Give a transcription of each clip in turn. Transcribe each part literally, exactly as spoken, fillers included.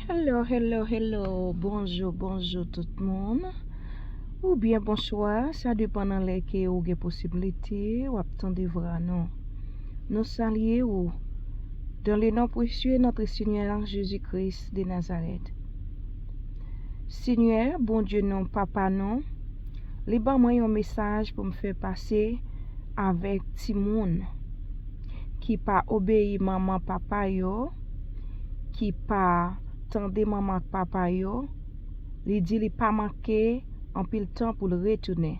Hello, hello, hello. Bonjou, bonjou tout moun. Oubyen bonswa, sa depann nan lè ke ou gen posiblite w ap tande vwa nou. Nou salye ou dans le nom précieux notre Seigneur Jésus-Christ de Nazareth. Senyè, Bondye nou, Papa nou, li ban mwen yon mesaj pou m fè pase avèk timoun ki pa obeyi manman papa yo, ki pa tande manman ak papa yo. Li di li pa manke anpil tan pou l retounen.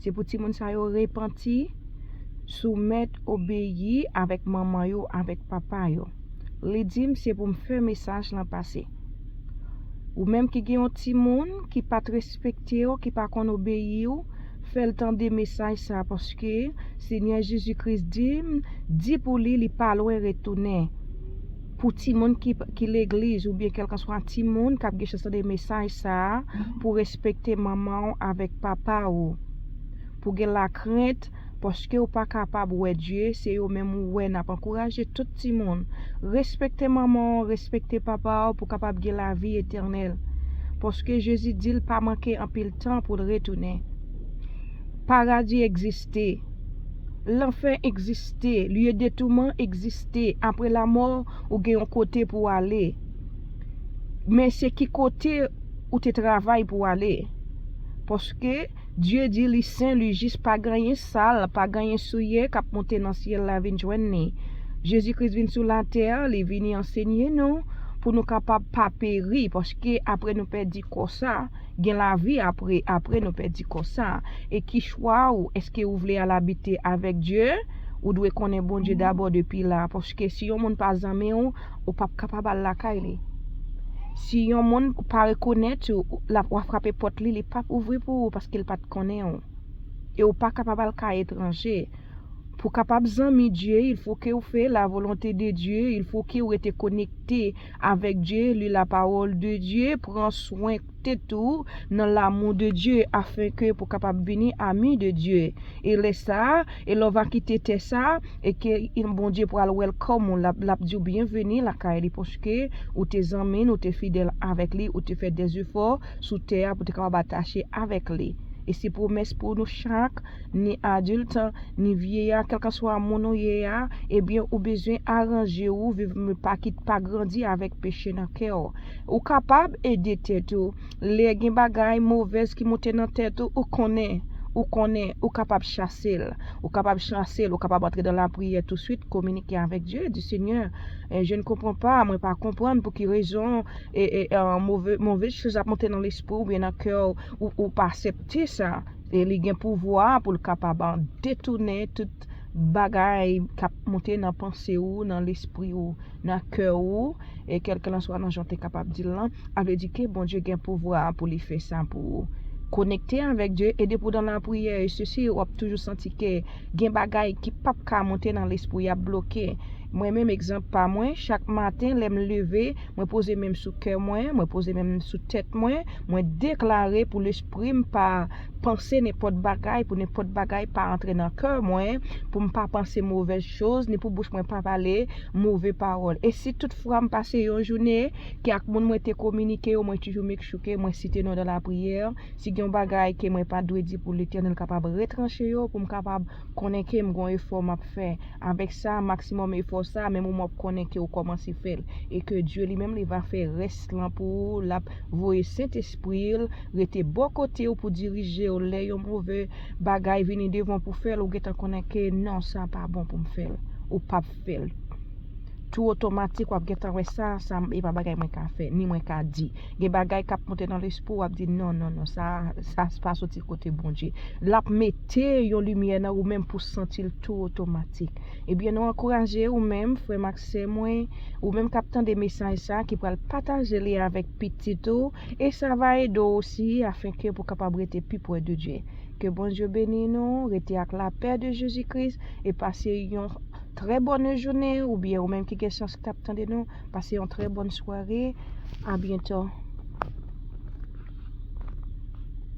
Se pou timoun sa yo repanti, soumèt, obeyi avèk manman yo, avèk papa yo. Li di m se pou m fè mesaj lan pase. Ou menm ki gen yon timoun ki pa t respekte w, ki pa konn obeyi w, fè l tande mesaj sa, paske Senyè Jezi Kris di m, di pou li, li pa lwen retounen. Pou timoun ki, ki legliz oubyen kèlkanswa timoun k ap gen chans tande mesaj sa a, pou respekte manman w avèk papa w. Pou gen lakrent, paske w pa kapab wè Dye, se yo menm ou wè. N ap ankouraje tout timoun. Respekte manman w, respekte papa w pou kapab gen lavi etènèl. Paske Jezi di l pa manke anpil tan pou l retounen. Paradi egziste. Lanfè egziste. Lye de touman egziste. Apre lamò, ou gen yon kote pou w ale. Men se ki kote ou te travay pou w ale. Paske Dye di li sen, li jis, pa gen anyen sal, pa gen anyen souye k ap monte nan syèl la vin jwenn li. Jezi Kris vin sou latè, li vini ansenye nou pou nou kapab pa peri, paske apre nou pèdi kò sa, gen lavi apre, apre nou pèdi kò sa. E ki chwa ou? Èske ou vle al abite avèk Dye? Ou dwe konnen Bondye dabò depi la, paske si yon moun pa zanmi w, ou p ap kapab al lakay li. Si yon moun pa rekonèt ou, l ap, w ap frape pòt li, li p ap ouvri pou ou paske l pa t konnen w. E ou pa kapab al kay etranje. Pou kapab zanmi Dye, il faut que ou fè la volonté de Dieu, il faut que ou rete konekte avèk Dye, li la parole de Dieu, pran swen tèt ou nan l'amour de Dieu, afin que pou kapab vini ami de Dieu. E lè sa, e lè w va kite tè sa, e ke Bondye pral welcome ou, l ap, l ap di w byenveni lakay li, paske ou te zanmi l, ou te fidèl avèk li, ou te fè dèzefò sou tè a pou te kapab atache avèk li. E se pwomès pou nou chak, ni adilt, ni vyeya, kèlkanswa moun ou ye a, ebyen, ou bezwen aranje ou, viv, pa kit, pa grandi avèk peche nan kè w. Ou kapab ede tèt ou. Lè gen bagay movèz ki monte nan tèt ou, ou konnen, ou konnen, ou kapab chase l. Ou kapab chase l, ou kapab antre dan lapriyè touswit, kominike avèk Dye, di, Senyè, eh, je ne comprends pas, mwen pa konprann pou ki rezon e, e, e, move, move choz ap monte nan lespri w oubyen nan kè w, ou, ou pa aksepte sa. E li gen pouvwa pou l kapab detounen tout bagay k ap monte nan panse w, nan lespri w, nan kè w, e kèlkelanswa nan jan w te kapab di l lan, a vle di ke Bondye gen pouvwa pou li fè sa pou ou. Konekte avèk Dye, e depi w nan lapriyè, e sesi, w ap toujou santi ke gen bagay ki p ap ka monte nan lespri w, y ap bloke. Mwen menm, egzanp pa mwen, chak maten, lè m leve, mwen poze men m sou kè mwen, mwen poze men m sou tèt mwen, mwen deklare pou lespri m pa panse nenpòt bagay, pou nenpòt bagay pa antre nan kè mwen, pou m pa panse movèz choz, ni pou bouch mwen pa pale move pawòl. E si toutfwa m pase yon jounen ke ak moun mwen te kominike yo, mwen toujou make sure ke mwen site nou dan lapriyè, si gen yon bagay ke mwen pa dwe di pou Letènèl kapab retranche yo, pou m kapab konnen ke m gon efò m ap fè. Avèk sa, maksimòm efò sa, menm ou m ap konnen ke ou kòmanse fè l. E ke Dye li menm, li va fè rès lan pou ou, l ap voye Sentespri l, rete bò kote w pou dirije w. Lè yon move bagay vini devan w pou fè l, ou gentan konnen ke non, sa pa bon pou m fè l. Ou p ap fè l. Tou otomatik, w ap gentan wè sa, sa e pa bagay mwen ka fè, ni mwen ka di. Gen bagay k ap monte nan lespri w, w ap di, non, non, non, sa, sa pa soti kote Bondye. L ap mete yon limyè nan ou menm pou santi l tou otomatik. Ebyen, nou ankouraje ou menm, frè m ak sè mwen, ou menm k ap tande mesaj sa, ki pral pataje li avèk pitit ou, e sa va ede w osi, afenke pou kapab rete pi pre de Dye. Ke Bondye beni nou, rete ak lapè de Jezi Kris, e pase yon trè bòn jounen, oubyen ou menm ki gen chans k ap tande nou, pase yon trè bòn sware. A byento.